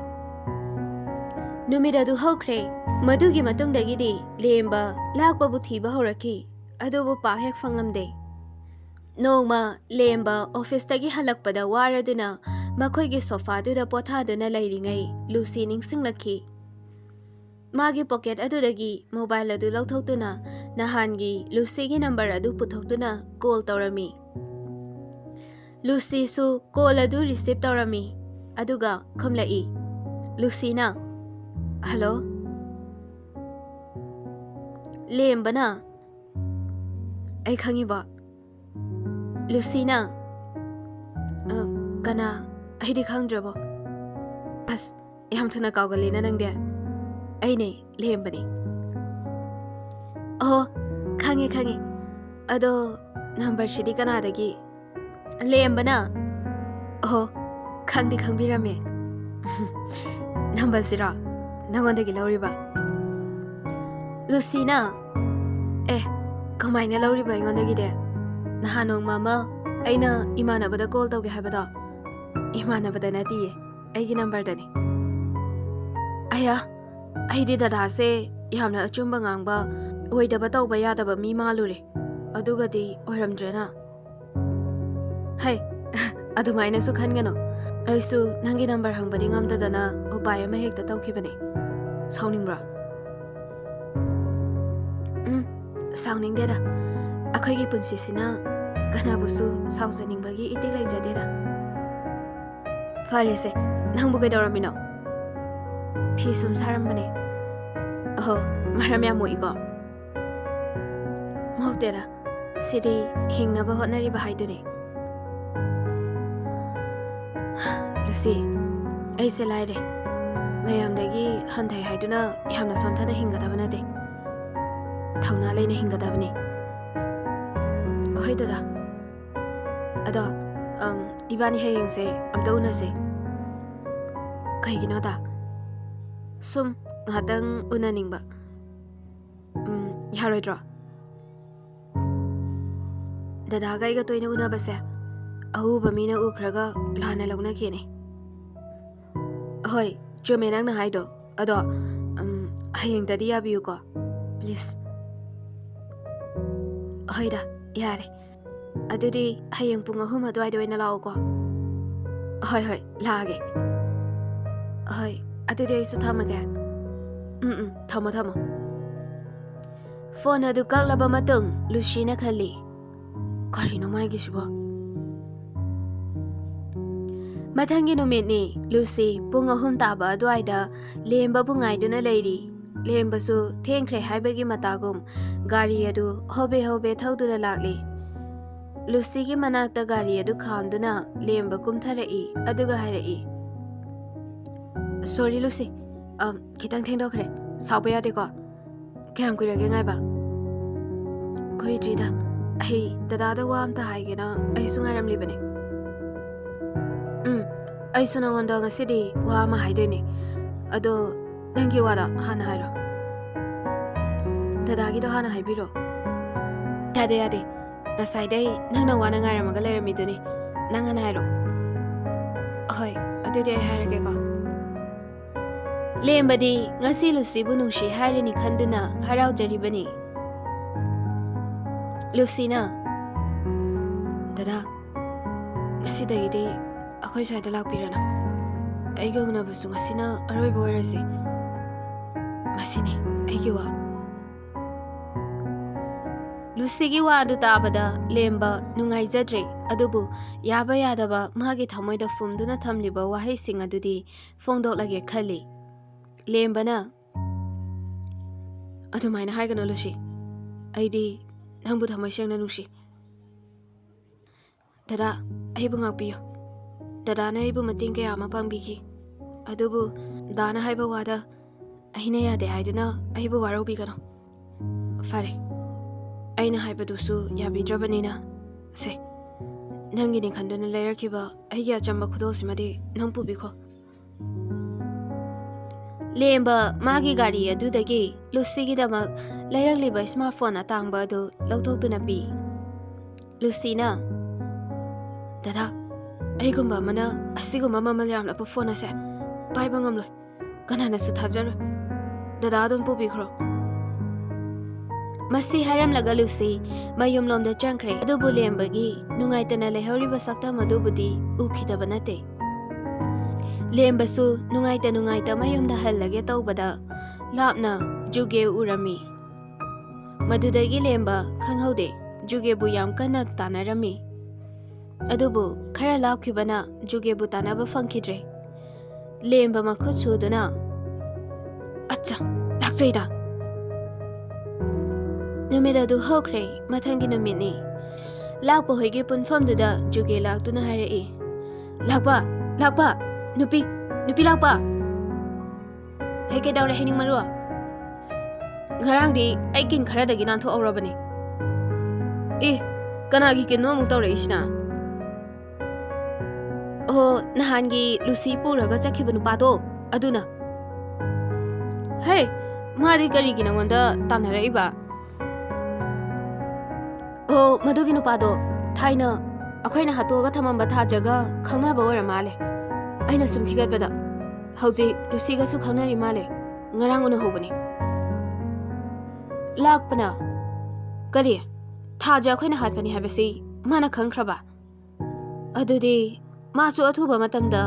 ꯅꯨꯃꯤꯠ ꯑꯗꯨ ꯍꯧꯈ꯭ꯔꯦ꯫ ꯃꯗꯨꯒꯤ ꯃꯇꯨꯡꯗꯒꯤꯗꯤ ꯂꯦꯝꯕ ꯂꯥꯛꯄꯕꯨ ꯊꯤꯕ ꯍꯧꯔꯛꯈꯤ, ꯑꯗꯨꯕꯨ ꯄꯥꯛ ꯍꯦꯛ ꯐꯪꯂꯝꯗꯦ꯫ ꯅꯣꯡꯃ ꯂꯦꯝꯕ ꯑꯣꯐꯤꯁꯇꯒꯤ ꯍꯜꯂꯛꯄꯗ ꯋꯥꯔꯗꯨꯅ ꯃꯈꯣꯏꯒꯤ ꯁꯣꯐꯥꯗꯨꯗ ꯄꯣꯊꯥꯗꯨꯅ ꯂꯩꯔꯤꯉꯩ ꯂꯨꯁꯤ ꯅꯤꯡꯁꯤꯡꯂꯛꯈꯤ꯫ ꯃꯥꯒꯤ ꯄꯣꯀꯦꯠ ꯑꯗꯨꯗꯒꯤ ꯃꯣꯕꯥꯏꯜ ꯑꯗꯨ ꯂꯧꯊꯣꯛꯇꯨꯅ ꯅꯍꯥꯟꯒꯤ ꯂꯨꯁꯤꯒꯤ ꯅꯝꯕꯔ ꯑꯗꯨ ꯄꯨꯊꯣꯛꯇꯨꯅ ꯀꯣꯜ ꯇꯧꯔꯝꯃꯤ꯫ ꯂꯨꯁꯤꯁꯨ ꯀꯣꯜ ꯑꯗꯨ ꯔꯤꯁꯤꯞ ꯇꯧꯔꯝꯃꯤ, ꯑꯗꯨꯒ ꯈꯨꯝꯂꯛꯏ꯫ ꯂꯨꯁꯤꯅ, "ꯍꯜꯂꯣ?" ꯂꯦꯝꯕꯅ, "ꯑꯩ ꯈꯪꯉꯤꯕꯣ?" ꯂꯨꯁꯤꯅ, "ꯑ, ꯀꯅꯥ? ꯑꯩꯗꯤ ꯈꯪꯗ꯭ꯔꯕꯣ?" ꯑꯁ, ꯌꯥꯝ ꯊꯨꯅ ꯀꯥꯎꯒꯜꯂꯤꯅ ꯅꯪꯗꯤ꯫ "ꯑꯩꯅꯦ, ꯂꯦꯝꯕꯅꯦ꯫" "ꯑꯣꯍꯣ, ꯈꯪꯉꯦ, ꯈꯪꯉꯦ꯫ ꯑꯗꯣ ꯅꯝꯕꯔꯁꯤꯗꯤ ꯀꯅꯥꯗꯒꯤ?" ꯂꯦꯝꯕꯅ, "ꯑꯣꯍꯣ, ꯈꯪꯗꯤ ꯈꯪꯕꯤꯔꯝꯃꯦ꯫" "ꯅꯝꯕꯔꯁꯤꯔꯣ ꯅꯪꯉꯣꯟꯗꯒꯤ ꯂꯧꯔꯤꯕ?" ꯂꯨꯁꯤꯅ, "ꯑꯦ, ꯀꯃꯥꯏꯅ ꯂꯧꯔꯤꯕ ꯑꯩꯉꯣꯟꯗꯒꯤꯗꯤ? ꯅꯍꯥꯟ ꯅꯣꯡꯃ ꯑꯃ ꯑꯩꯅ ꯏꯃꯥꯟꯅꯕꯗ ꯀꯣꯜ ꯇꯧꯒꯦ ꯍꯥꯏꯕꯗꯣ, ꯏꯃꯥꯟꯅꯕꯗ ꯅꯠꯇꯤꯌꯦ, ꯑꯩꯒꯤ ꯅꯝꯕꯔꯗꯅꯤ꯫" "ꯑꯌꯥ, ꯑꯩꯗꯤ ꯗꯗꯥꯁꯦ ꯌꯥꯝꯅ ꯑꯆꯨꯝꯕ ꯉꯥꯡꯕ, ꯑꯣꯏꯗꯕ ꯇꯧꯕ ꯌꯥꯗꯕ ꯃꯤ ꯃꯥꯜꯂꯨꯔꯦ꯫ ꯑꯗꯨꯒꯗꯤ ꯑꯣꯏꯔꯝꯗ꯭ꯔꯦꯅ꯫" "ꯍꯩ, ꯑꯗꯨꯃꯥꯏꯅꯁꯨ ꯈꯟꯒꯅꯨ꯫ ꯑꯩꯁꯨ ꯅꯪꯒꯤ ꯅꯝꯕꯔ ꯍꯪꯕꯗꯤ ꯉꯝꯗꯗꯅ ꯎꯄꯥꯏ ꯑꯃ ꯍꯦꯛꯇ ꯇꯧꯈꯤꯕꯅꯦ꯫ ꯁꯥꯎꯅꯤꯡꯕ꯭ꯔꯥ?" "ꯎꯝ, ꯁꯥꯎꯅꯤꯡꯗꯦꯗ꯫ ꯑꯩꯈꯣꯏꯒꯤ ꯄꯨꯟꯁꯤꯁꯤꯅ ꯀꯅꯥꯕꯨꯁꯨ ꯁꯥꯎꯖꯅꯤꯡꯕꯒꯤ ꯏꯇꯤꯛ ꯂꯩꯖꯗꯦꯗ꯫" "ꯐꯔꯦꯁꯦ, ꯅꯪꯕꯨ ꯀꯩꯗꯧꯔꯝꯃꯤꯅꯣ?" "ꯐꯤ ꯁꯨꯝ ꯁꯥꯔꯝꯕꯅꯦ꯫" "ꯑꯍꯣ, ꯃꯔꯝ ꯌꯥꯝ ꯃꯣꯛꯏꯀꯣ꯫" "ꯃꯣꯛꯇꯦꯗ, ꯁꯤꯗꯤ ꯍꯤꯡꯅꯕ ꯍꯣꯠꯅꯔꯤꯕ ꯍꯥꯏꯗꯨꯅꯤ꯫" "ꯂꯨꯁꯤ, ꯑꯩꯁꯦ ꯂꯥꯏꯔꯦ꯫ ꯃꯌꯥꯝꯗꯒꯤ ꯍꯟꯊꯩ ꯍꯥꯏꯗꯨꯅ ꯌꯥꯝꯅ ꯁꯣꯟꯊꯅ ꯍꯤꯡꯒꯗꯕ ꯅꯠꯇꯦ꯫ ꯊꯧꯅꯥ ꯂꯩꯅ ꯍꯤꯡꯒꯗꯕꯅꯤ꯫" "ꯍꯣꯏ ꯗꯗꯥ, ꯑꯗꯣ, ꯑꯝ, ꯏꯕꯥꯅꯤ ꯍꯌꯦꯡꯁꯦ ꯑꯝꯇ ꯎꯅꯁꯦ꯫ ꯀꯩꯒꯤꯅꯣꯗ? ꯁꯨꯝ ꯉꯥꯏꯍꯥꯛꯇꯪ ꯎꯅꯅꯤꯡꯕ꯫ ꯎꯝ, ꯌꯥꯔꯣꯏꯗ꯭ꯔꯣ? ꯗꯗꯥꯒ ꯑꯩꯒ ꯇꯣꯏꯅ ꯎꯅꯕꯁꯦ ꯑꯎꯕ ꯃꯤꯅ ꯎꯈ꯭ꯔꯒ ꯂꯥꯟꯅ ꯂꯧꯅꯈꯤꯅꯤ꯫ ꯍꯣꯏ, ꯆꯨꯝꯃꯦ ꯅꯪꯅ ꯍꯥꯏꯗꯣ꯫ ꯑꯗꯣ, ꯎꯝ, ꯍꯌꯦꯡꯇꯗꯤ ꯌꯥꯕꯤꯌꯨꯀꯣ, please꯫ ꯍꯣꯏꯗ, ꯌꯥꯔꯦ꯫ ꯑꯗꯨꯗꯤ ꯍꯌꯦꯡ ꯄꯨꯡ ꯑꯍꯨꯝ ꯑꯗꯨꯋꯥꯏꯗ ꯑꯣꯏꯅ ꯂꯥꯛꯑꯣꯀꯣ꯫ ꯍꯣꯏ, ꯍꯣꯏ, ꯂꯥꯛꯑꯒꯦ꯫ ꯍꯣꯏ, ꯑꯗꯨꯗꯤ ꯑꯩꯁꯨ ꯊꯝꯃꯒꯦ꯫ ꯎꯝ, ꯎꯝ, ꯊꯝꯃꯣ, ꯊꯝꯃꯣ꯫ ꯐꯣꯟ ꯑꯗꯨ ꯀꯛꯂꯕ ꯃꯇꯨꯡ ꯂꯨꯁꯤꯅ ꯈꯜꯂꯤ, "ꯀꯔꯤꯅꯣ ꯃꯥꯒꯤꯁꯤꯕꯣ?" ꯃꯊꯪꯒꯤ ꯅꯨꯃꯤꯠꯅꯤ꯫ ꯂꯨꯁꯤ ꯄꯨꯡ ꯑꯍꯨꯝ ꯇꯥꯕ ꯑꯗꯨꯋꯥꯏꯗ ꯂꯦꯝꯕꯕꯨ ꯉꯥꯏꯗꯨꯅ ꯂꯩꯔꯤ꯫ ꯂꯦꯝꯕꯁꯨ ꯊꯦꯡꯈ꯭ꯔꯦ ꯍꯥꯏꯕꯒꯤ ꯃꯇꯥꯒꯨꯝ ꯒꯥꯔꯤ ꯑꯗꯨ ꯍꯣꯕꯦ ꯍꯣꯕꯦ ꯊꯧꯗꯨꯅ ꯂꯥꯛꯂꯤ꯫ ꯂꯨꯁꯤꯒꯤ ꯃꯅꯥꯛꯇ ꯒꯥꯔꯤ ꯑꯗꯨ ꯈꯥꯝꯗꯨꯅ ꯂꯦꯝꯕ ꯀꯨꯝꯊꯔꯛꯏ, ꯑꯗꯨꯒ ꯍꯥꯏꯔꯛꯏ, "Sorry ꯂꯨꯁꯤ, ꯑꯝ, ꯈꯤꯇꯪ ꯊꯦꯡꯗꯣꯛꯈ꯭ꯔꯦ꯫ ꯁꯥꯎꯕ ꯌꯥꯗꯦꯀꯣ꯫ ꯀꯌꯥꯝ ꯀꯨꯏꯔꯒꯦ ꯉꯥꯏꯕ?" "ꯀꯨꯏꯗ꯭ꯔꯤꯗ꯫ ꯑꯩ ꯗꯗꯥꯗ ꯋꯥ ꯑꯝꯇ ꯍꯥꯏꯒꯦꯅ ꯑꯩꯁꯨ ꯉꯥꯏꯔꯝꯂꯤꯕꯅꯦ꯫" "ꯎꯝ, ꯑꯩꯁꯨ ꯅꯉꯣꯟꯗ ꯉꯁꯤꯗꯤ ꯋꯥ ꯑꯃ ꯍꯥꯏꯗꯣꯏꯅꯦ꯫ ꯑꯗꯣ ꯅꯪꯒꯤ ꯋꯥꯗꯣ ꯍꯥꯟꯅ ꯍꯥꯏꯔꯣ꯫ ꯗꯗꯥꯒꯤꯗꯣ ꯍꯥꯟꯅ ꯍꯥꯏꯕꯤꯔꯣ꯫" "ꯌꯥꯗꯦ, ꯌꯥꯗꯦ꯫ ꯉꯁꯥꯏꯗꯩ ꯅꯪꯅ ꯋꯥꯅ ꯉꯥꯏꯔꯝꯃꯒ ꯂꯩꯔꯝꯃꯤꯗꯨꯅꯤ꯫ ꯅꯪ ꯍꯥꯟꯅ ꯍꯥꯏꯔꯣ꯫" "ꯍꯣꯏ, ꯑꯗꯨꯗꯤ ꯑꯩ ꯍꯥꯏꯔꯒꯦꯀꯣ꯫" ꯂꯦꯝꯕꯗꯤ ꯉꯁꯤ ꯂꯨꯁꯤꯕꯨ ꯅꯨꯡꯁꯤ ꯍꯥꯏꯔꯅꯤ ꯈꯟꯗꯨꯅ ꯍꯔꯥꯎꯖꯔꯤꯕꯅꯤ꯫ ꯂꯨꯁꯤꯅ, "ꯗꯗꯥ, ꯉꯁꯤꯗꯒꯤꯗꯤ ꯑꯩꯈꯣꯏ ꯁ꯭ꯋꯥꯏꯗ ꯂꯥꯛꯄꯤꯔꯅꯨ꯫ ꯑꯩꯒ ꯎꯅꯕꯁꯨ ꯉꯁꯤꯅ ꯑꯔꯣꯏꯕ ꯑꯣꯏꯔꯁꯤ꯫ ꯃꯁꯤꯅꯤ ꯑꯩꯒꯤ ꯋꯥ꯫" ꯂꯨꯁꯤꯒꯤ ꯋꯥ ꯑꯗꯨ ꯇꯥꯕꯗ ꯂꯦꯝꯕ ꯅꯨꯡꯉꯥꯏꯖꯗ꯭ꯔꯦ, ꯑꯗꯨꯕꯨ ꯌꯥꯕ ꯌꯥꯗꯕ ꯃꯥꯒꯤ ꯊꯃꯣꯏꯗ ꯐꯨꯝꯗꯨꯅ ꯊꯝꯂꯤꯕ ꯋꯥꯍꯩꯁꯤꯡ ꯑꯗꯨꯗꯤ ꯐꯣꯡꯗꯣꯛꯂꯒꯦ ꯈꯜꯂꯤ꯫ ꯂꯦꯝꯕꯅ, "ꯑꯗꯨꯃꯥꯏꯅ ꯍꯥꯏꯒꯅꯨ ꯂꯨꯁꯤ, ꯑꯩꯗꯤ ꯅꯪꯕꯨ ꯊꯃꯣꯏ ꯁꯦꯡꯅ ꯅꯨꯡꯁꯤ꯫ ꯗꯗꯥ, ꯑꯩꯕꯨ ꯉꯥꯛꯄꯤꯌꯨ꯫ ꯗꯗꯥꯅ ꯑꯩꯕꯨ ꯃꯇꯦꯡ ꯀꯌꯥ ꯑꯃ ꯄꯥꯡꯕꯤꯈꯤ꯫ ꯑꯗꯨꯕꯨ ꯗꯥꯅ ꯍꯥꯏꯕ ꯋꯥꯗ ꯑꯩꯅ ꯌꯥꯗꯦ ꯍꯥꯏꯗꯨꯅ ꯑꯩꯕꯨ ꯋꯥꯔꯧꯕꯤꯒꯅꯨ꯫ ꯐꯔꯦ, ꯑꯩꯅ ꯍꯥꯏꯕꯗꯨꯁꯨ ꯌꯥꯕꯤꯗ꯭ꯔꯕꯅꯤꯅ, ꯁꯦ, ꯅꯪꯒꯤꯅꯤ ꯈꯟꯗꯨꯅ ꯂꯩꯔꯛꯈꯤꯕ ꯑꯩꯒꯤ ꯑꯆꯝꯕ ꯈꯨꯗꯣꯜꯁꯤꯃꯗꯤ ꯅꯪ ꯄꯨꯕꯤꯈꯣ꯫ ꯂꯦꯝꯕ ꯃꯥꯒꯤ ꯒꯥꯔꯤ ꯑꯗꯨꯗꯒꯤ ꯂꯨꯁꯤꯒꯤꯗꯃꯛ ꯂꯩꯔꯛꯂꯤꯕ ꯁ꯭ꯃꯥꯔꯠ ꯐꯣꯟ ꯑꯇꯥꯡꯕ ꯑꯗꯨ ꯂꯧꯊꯣꯛꯇꯨꯅ ꯄꯤ꯫ ꯂꯨꯁꯤꯅ, "ꯗꯗꯥ, ꯑꯩꯒꯨꯝꯕ ꯑꯃꯅ ꯑꯁꯤꯒꯨꯝꯕ ꯃꯃꯜ ꯌꯥꯝꯂꯕ ꯐꯣꯟ ꯑꯁꯦ ꯄꯥꯏꯕ ꯉꯝꯂꯣꯏ꯫ ꯀꯅꯥꯅꯁꯨ ꯊꯥꯖꯔꯣꯏ꯫ ꯗꯗꯥ ꯑꯗꯨꯝ ꯄꯨꯕꯤꯈ꯭ꯔꯣ꯫" ꯃꯁꯤ ꯍꯥꯏꯔꯝꯂꯒ ꯂꯨꯁꯤ ꯃꯌꯨꯝꯂꯣꯝꯗ ꯆꯪꯈ꯭ꯔꯦ꯫ ꯑꯗꯨꯕꯨ ꯂꯦꯝꯕꯒꯤ ꯅꯨꯡꯉꯥꯏꯇꯅ ꯂꯩꯍꯧꯔꯤꯕ ꯁꯛꯇꯝ ꯑꯗꯨꯕꯨꯗꯤ ꯎꯈꯤꯗꯕ ꯅꯠꯇꯦ꯫ ꯂꯦꯝꯕꯁꯨ ꯅꯨꯡꯉꯥꯏꯇ ꯅꯨꯡꯉꯥꯏꯇ ꯃꯌꯨꯝꯗ ꯍꯜꯂꯒꯦ ꯇꯧꯕꯗ ꯂꯥꯞꯅ ꯖꯨꯒꯦ ꯎꯔꯝꯃꯤ꯫ ꯃꯗꯨꯗꯒꯤ ꯂꯦꯝꯕ ꯈꯪꯍꯧꯗꯦ, ꯖꯨꯒꯦꯕꯨ ꯌꯥꯝ ꯀꯟꯅ ꯇꯥꯟꯅꯔꯝꯃꯤ꯫ ꯑꯗꯨꯕꯨ ꯈꯔ ꯂꯥꯞꯈꯤꯕꯅ ꯖꯨꯒꯦꯕꯨ ꯇꯥꯟꯅꯕ ꯐꯪꯈꯤꯗ꯭ꯔꯦ꯫ ꯂꯦꯝꯕ ꯃꯈꯨꯠ ꯁꯨꯗꯨꯅ, "ꯑꯠꯆꯥ, ꯂꯥꯛꯆꯩꯗ!" ꯅꯨꯃꯤꯠ ꯑꯗꯨ ꯍꯧꯈ꯭ꯔꯦ꯫ ꯃꯊꯪꯒꯤ ꯅꯨꯃꯤꯠꯅꯤ꯫ ꯂꯥꯛꯄ ꯍꯣꯏꯒꯤ ꯄꯨꯟꯐꯝꯗꯨꯗ ꯖꯨꯒꯦ ꯂꯥꯛꯇꯨꯅ ꯍꯥꯏꯔꯛꯏ, "ꯂꯥꯛꯄ, ꯂꯥꯛꯄ, ꯅꯨꯄꯤ, ꯅꯨꯄꯤ ꯂꯥꯛꯄ!" "ꯍꯦ, ꯀꯩꯗꯧꯔꯦ ꯍꯩꯅꯤꯡ ꯃꯔꯨ? ꯉꯔꯥꯡꯗꯤ ꯑꯩ ꯀꯤꯟ ꯈꯔꯗꯒꯤ ꯅꯥꯟꯊꯣꯛꯍꯧꯔꯕꯅꯤ꯫" "ꯑꯦ, ꯀꯅꯥꯒꯤ ꯀꯤꯟꯅꯣ ꯑꯃꯨꯛ ꯇꯧꯔꯛꯏꯁꯤꯅ?" "ꯑꯣ, ꯅꯍꯥꯟꯒꯤ ꯂꯨꯁꯤ ꯄꯨꯔꯒ ꯆꯠꯈꯤꯕ ꯅꯨꯄꯥꯗꯣ, ꯑꯗꯨꯅ꯫" "ꯍꯦ, ꯃꯥꯗꯤ ꯀꯔꯤꯒꯤ ꯅꯉꯣꯟꯗ ꯇꯥꯟꯅꯔꯛꯏꯕ?" "ꯑꯣ, ꯃꯗꯨꯒꯤ ꯅꯨꯄꯥꯗꯣ ꯊꯥꯏꯅ ꯑꯩꯈꯣꯏꯅ ꯍꯥꯠꯇꯣꯛꯑꯒ ꯊꯝꯃꯝꯕ ꯊꯥꯖꯒ ꯈꯪꯅꯕ ꯑꯣꯏꯔ ꯃꯥꯜꯂꯦ꯫ ꯑꯩꯅ ꯁꯨꯝ ꯊꯤꯒꯠꯄꯗ ꯍꯧꯖꯤꯛ ꯂꯨꯁꯤꯒꯁꯨ ꯈꯪꯅꯔꯤ ꯃꯥꯜꯂꯦ꯫ ꯉꯔꯥꯡ ꯎꯅꯍꯧꯕꯅꯦ꯫" ꯂꯥꯛꯄꯅ, "ꯀꯔꯤ? ꯊꯥꯖ ꯑꯩꯈꯣꯏꯅ ꯍꯥꯠꯄꯅꯤ ꯍꯥꯏꯕꯁꯤ ꯃꯥꯅ ꯈꯪꯈ꯭ꯔꯕ? ꯑꯗꯨꯗꯤ ꯃꯥꯁꯨ ꯑꯊꯨꯕ ꯃꯇꯝꯗ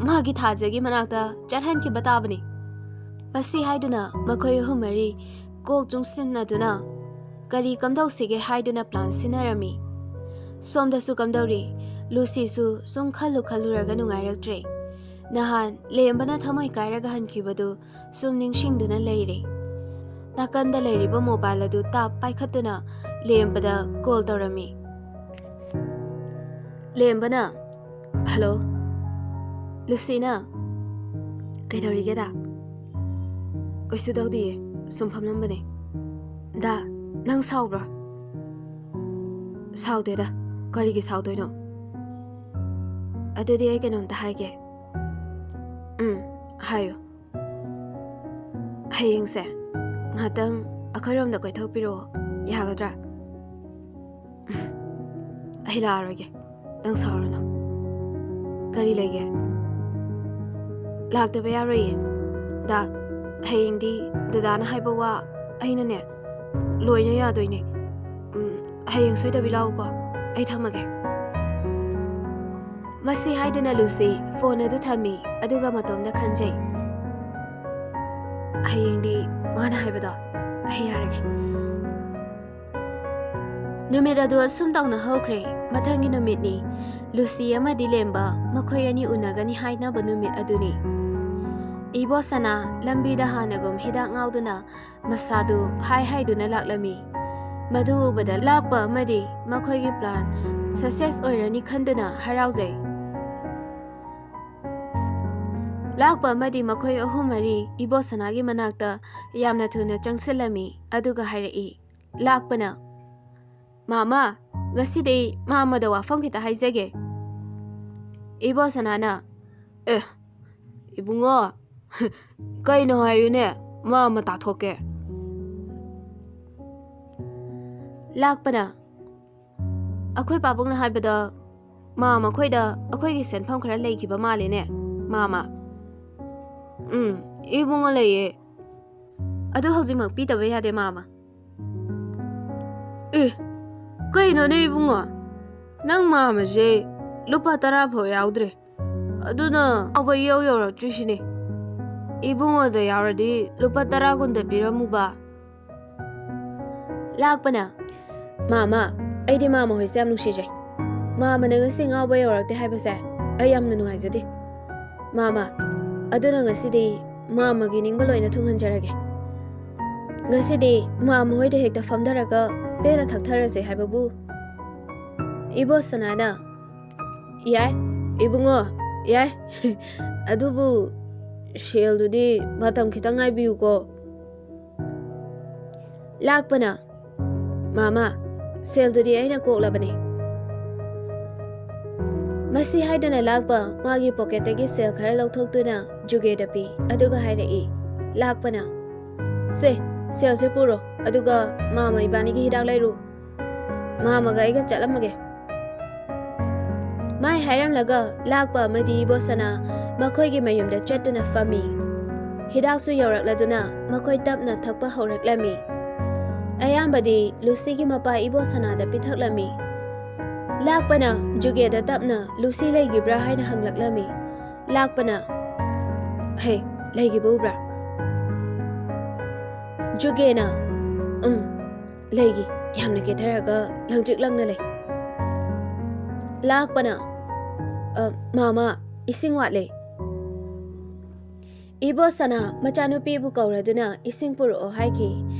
ꯃꯥꯒꯤ ꯊꯥꯖꯒꯤ ꯃꯅꯥꯛꯇ ꯆꯠꯍꯟꯈꯤꯕ ꯇꯥꯕꯅꯤ꯫" ꯃꯁꯤ ꯍꯥꯏꯗꯨꯅ ꯃꯈꯣꯏ ꯑꯍꯨꯝ ꯃꯔꯤ ꯀꯣꯛ ꯆꯨꯡꯁꯤꯟꯅꯗꯨꯅ ꯀꯔꯤ ꯀꯝꯗꯧꯁꯤꯒꯦ ꯍꯥꯏꯗꯨꯅ ꯄ꯭ꯂꯥꯟ ꯁꯤꯟꯅꯔꯝꯃꯤ꯫ ꯁꯣꯝꯗꯁꯨ ꯀꯝꯗꯧꯔꯤ? ꯂꯨꯁꯤꯁꯨ ꯁꯨꯝ ꯈꯜꯂꯨ ꯈꯜꯂꯨꯔꯒ ꯅꯨꯡꯉꯥꯏꯔꯛꯇ꯭ꯔꯦ꯫ ꯅꯍꯥꯟ ꯂꯦꯝꯕꯅ ꯊꯃꯣꯏ ꯀꯥꯏꯔꯒ ꯍꯟꯈꯤꯕꯗꯨ ꯁꯨꯝ ꯅꯤꯡꯁꯤꯡꯗꯨꯅ ꯂꯩꯔꯦ꯫ ꯅꯥꯀꯟꯗ ꯂꯩꯔꯤꯕ ꯃꯣꯕꯥꯏꯜ ꯑꯗꯨ ꯇꯥꯞ ꯄꯥꯏꯈꯠꯇꯨꯅ ꯂꯦꯝꯕꯗ ꯀꯣꯜ ꯇꯧꯔꯝꯃꯤ꯫ ꯂꯦꯝꯕꯅ, "ꯍꯜꯂꯣ꯫" ꯂꯨꯁꯤꯅ, "ꯀꯩꯗꯧꯔꯤꯒꯦꯗ?" "ꯀꯩꯁꯨ ꯇꯧꯗꯤꯌꯦ, ꯁꯨꯝ ꯐꯝꯂꯝꯕꯅꯦ꯫" "ꯗꯥ, ꯅꯪ ꯁꯥꯎꯕ꯭ꯔꯣ?" "ꯁꯥꯎꯗꯦꯗ, ꯀꯔꯤꯒꯤ ꯁꯥꯎꯗꯣꯏꯅꯣ? ꯑꯗꯨꯗꯤ ꯑꯩ ꯀꯩꯅꯣꯝꯇ ꯍꯥꯏꯒꯦ꯫ ꯎꯝ, ꯍꯥꯏꯌꯨ꯫ ꯍꯌꯦꯡꯁꯦ ꯉꯥꯏꯍꯥꯛꯇꯪ ꯑꯩꯈꯣꯏꯔꯣꯝꯗ ꯀꯣꯏꯊꯣꯛꯄꯤꯔꯛꯑꯣ, ꯌꯥꯒꯗ꯭ꯔꯥ? ꯑꯩ ꯂꯥꯛꯑꯔꯣꯏꯒꯦ, ꯅꯪ ꯁꯥꯎꯔꯅꯨ꯫ ꯀꯔꯤ ꯂꯩꯒꯦ? ꯂꯥꯛꯇꯕ ꯌꯥꯔꯣꯏꯌꯦ꯫ ꯗꯥ, ꯍꯌꯦꯡꯗꯤ ꯗꯗꯥꯅ ꯍꯥꯏꯕ ꯋꯥ ꯑꯩꯅꯅꯦ ꯂꯣꯏꯅ ꯌꯥꯗꯣꯏꯅꯦ꯫ ꯎꯝ, ꯍꯌꯦꯡ ꯁꯣꯏꯗꯕꯤ ꯂꯥꯛꯎꯀꯣ꯫ ꯑꯩ ꯊꯝꯃꯒꯦ꯫ ꯃꯁꯤ ꯍꯥꯏꯗꯨꯅ ꯂꯨꯁꯤ ꯐꯣꯟ ꯑꯗꯨ ꯊꯝꯃꯤ, ꯑꯗꯨꯒ ꯃꯇꯣꯝꯗ ꯈꯟꯖꯩ, "ꯍꯌꯦꯡꯗꯤ ꯃꯥꯅ ꯍꯥꯏꯕꯗꯣ ꯑꯩ ꯌꯥꯔꯒꯦ"꯫ ꯅꯨꯃꯤꯠ ꯑꯗꯨ ꯑꯁꯨꯝ ꯇꯧꯅ ꯍꯧꯈ꯭ꯔꯦ꯫ ꯃꯊꯪꯒꯤ ꯅꯨꯃꯤꯠꯅꯤ꯫ ꯂꯨꯁꯤ ꯑꯃꯗꯤ ꯂꯦꯝꯕ ꯃꯈꯣꯏ ꯑꯅꯤ ꯎꯅꯒꯅꯤ ꯍꯥꯏꯅꯕ ꯅꯨꯃꯤꯠ ꯑꯗꯨꯅꯤ꯫ ꯏꯕꯣꯁꯅꯥ ꯂꯝꯕꯤꯗ ꯍꯥꯟꯅꯒꯨꯝ ꯍꯤꯗꯥꯛ ꯉꯥꯎꯗꯨꯅ ꯃꯁꯥꯗꯨ ꯍꯥꯏ ꯍꯥꯏꯗꯨꯅ ꯂꯥꯛꯂꯝꯃꯤ꯫ ꯃꯗꯨ ꯎꯕꯗ ꯂꯥꯛꯄ ꯑꯃꯗꯤ ꯃꯈꯣꯏꯒꯤ plan success ꯑꯣꯏꯔꯅꯤ ꯈꯟꯗꯨꯅ ꯍꯔꯥꯎꯖꯩ꯫ ꯂꯥꯛꯄ ꯑꯃꯗꯤ ꯃꯈꯣꯏ ꯑꯍꯨꯝ ꯃꯔꯤ ꯏꯕꯣꯁꯅꯥꯒꯤ ꯃꯅꯥꯛꯇ ꯌꯥꯝꯅ ꯊꯨꯅ ꯆꯪꯁꯤꯜꯂꯝꯃꯤ, ꯑꯗꯨꯒ ꯍꯥꯏꯔꯛꯏ꯫ ꯂꯥꯛꯄꯅ, "ꯃꯥꯃ, ꯉꯁꯤꯗꯤ ꯃꯥꯃꯗ ꯋꯥꯐꯝ ꯈꯤꯇ ꯍꯥꯏꯖꯒꯦ"꯫ ꯏꯕꯣꯁꯅꯥꯅ, "ꯑꯦ, ꯏꯕꯨꯡꯉꯣ, ꯀꯩꯅꯣ ꯍꯥꯏꯌꯨꯅꯦ, ꯃꯥꯃ ꯇꯥꯊꯣꯛꯀꯦ"꯫ ꯂꯥꯛꯄꯅ, "ꯑꯩꯈꯣꯏ ꯄꯥꯕꯨꯡꯅ ꯍꯥꯏꯕꯗ ꯃꯥꯃ ꯈꯣꯏꯗ ꯑꯩꯈꯣꯏꯒꯤ ꯁꯦꯟꯐꯝ ꯈꯔ ꯂꯩꯈꯤꯕ ꯃꯥꯜꯂꯦꯅꯦ, ꯃꯥꯃ"꯫ "ꯎꯝ, ꯏꯕꯨꯡꯉꯣ, ꯂꯩꯌꯦ꯫ ꯑꯗꯨ ꯍꯧꯖꯤꯛꯃꯛ ꯄꯤꯗꯕ ꯌꯥꯗꯦ, ꯃꯥꯃ"꯫ "ꯑꯦ, ꯀꯩꯅꯣꯅꯦ ꯏꯕꯨꯡꯉꯣ? ꯅꯪ ꯃꯥꯃꯁꯦ ꯂꯨꯄꯥ ꯇꯔꯥ ꯐꯥꯎ ꯌꯥꯎꯗ꯭ꯔꯦ꯫ ꯑꯗꯨꯅ ꯐꯥꯎꯕ ꯏꯌꯧ ꯌꯧꯔꯛꯇ꯭ꯔꯤꯁꯤꯅꯦ꯫ ꯏꯕꯨꯡꯉꯣꯗ ꯌꯥꯎꯔꯗꯤ ꯂꯨꯄꯥ ꯇꯔꯥ ꯀꯨꯟꯗ ꯄꯤꯔꯝꯃꯨꯕ"꯫ ꯂꯥꯛꯄꯅ, "ꯃꯥꯃ, ꯑꯩꯗꯤ ꯃꯥꯃ ꯍꯣꯏꯁꯦ ꯌꯥꯝ ꯅꯨꯡꯁꯤꯖꯩ꯫ ꯃꯥꯃꯅ ꯉꯁꯤ ꯉꯥꯎꯕ ꯌꯧꯔꯛꯇꯦ ꯍꯥꯏꯕꯁꯦ ꯑꯩ ꯌꯥꯝꯅ ꯅꯨꯡꯉꯥꯏꯖꯗꯦ꯫ ꯃꯥꯃ, ꯑꯗꯨꯅ ꯉꯁꯤꯗꯤ ꯃꯥꯃꯒꯤ ꯅꯤꯡꯕ ꯂꯣꯏꯅ ꯊꯨꯡꯍꯟꯖꯔꯒꯦ꯫ ꯉꯁꯤꯗꯤ ꯃꯥꯃ ꯍꯣꯏꯗ ꯍꯦꯛꯇ ꯐꯝꯊꯔꯒ ꯄꯦꯟꯅ ꯊꯛꯊꯔꯁꯦ ꯍꯥꯏꯕꯕꯨ"꯫ ꯏꯕꯣꯁꯅꯥꯅ, "ꯌꯥꯏ, ꯏꯕꯨꯡꯉꯣ, ꯌꯥꯏ꯫ ꯑꯗꯨꯕꯨ ꯁꯦꯜꯗꯨꯗꯤ ꯃꯇꯝ ꯈꯤꯇꯪ ꯉꯥꯏꯕꯤꯌꯨꯀꯣ"꯫ ꯂꯥꯛꯄꯅ, "ꯃꯥꯃ, ꯁꯦꯜꯗꯨꯗꯤ ꯑꯩꯅ ꯀꯣꯛꯂꯕꯅꯤ"꯫ ꯃꯁꯤ ꯍꯥꯏꯗꯨꯅ ꯂꯥꯛꯄ ꯃꯥꯒꯤ ꯄꯣꯀꯦꯠꯇꯒꯤ ꯁꯦꯜ ꯈꯔ ꯂꯧꯊꯣꯛꯇꯨꯅ ꯖꯨꯒꯦꯗ ꯄꯤ, ꯑꯗꯨꯒ ꯍꯥꯏꯔꯛꯏ, ꯂꯥꯛꯄꯅ, "ꯁꯦ, ꯁꯦꯜꯁꯦ ꯄꯨꯔꯣ, ꯑꯗꯨꯒ ꯃꯥꯃ ꯏꯕꯥꯅꯤꯒꯤ ꯍꯤꯗꯥꯛ ꯂꯩꯔꯨ꯫ ꯃꯥꯃꯒ ꯑꯩꯒ ꯆꯠꯂꯝꯃꯒꯦ"꯫ ꯃꯥꯏ ꯍꯥꯏꯔꯝꯂꯒ ꯂꯥꯛꯄ ꯑꯃꯗꯤ ꯏꯕꯣꯁꯅꯥ ꯃꯈꯣꯏꯒꯤ ꯃꯌꯨꯝꯗ ꯆꯠꯇꯨꯅ ꯐꯝꯃꯤ꯫ ꯍꯤꯗꯥꯛꯁꯨ ꯌꯧꯔꯛꯂꯗꯨꯅ ꯃꯈꯣꯏ ꯇꯞꯅ ꯊꯛꯄ ꯍꯧꯔꯛꯂꯝꯃꯤ꯫ ꯑꯌꯥꯝꯕꯗꯤ ꯂꯨꯁꯤꯒꯤ ꯃꯄꯥ ꯏꯕꯣꯁꯅꯥꯗ ꯄꯤꯊꯛꯂꯝꯃꯤ꯫ ꯂꯥꯛꯄꯅ ꯖꯨꯒꯦꯗ ꯇꯞꯅ "ꯂꯨꯁꯤ ꯂꯩꯈꯤꯕ꯭ꯔꯥ?" ꯍꯥꯏꯅ ꯍꯪꯂꯛꯂꯝꯃꯤ꯫ ꯂꯥꯛꯄꯅ, "ꯍꯦ, ꯂꯩꯈꯤꯕ ꯎꯕ꯭ꯔꯥ?" ꯖꯨꯒꯦꯅ, "ꯎꯝ, ꯂꯩꯒꯤ, ꯌꯥꯝꯅ ꯀꯦꯊꯔꯒ ꯂꯪꯇ꯭ꯔꯤꯛ ꯂꯪꯅ ꯂꯩ"꯫ ꯂꯥꯛꯄꯅ, "ꯑ, ꯃꯥꯃ, ꯏꯁꯤꯡ ꯋꯥꯠꯂꯦ"꯫ ꯏꯕꯣꯁꯅꯥ ꯃꯆꯥꯅꯨꯄꯤꯕꯨ ꯀꯧꯔꯗꯨꯅ ꯏꯁꯤꯡ ꯄꯨꯔꯛꯑꯣ ꯍꯥꯏꯈꯤ꯫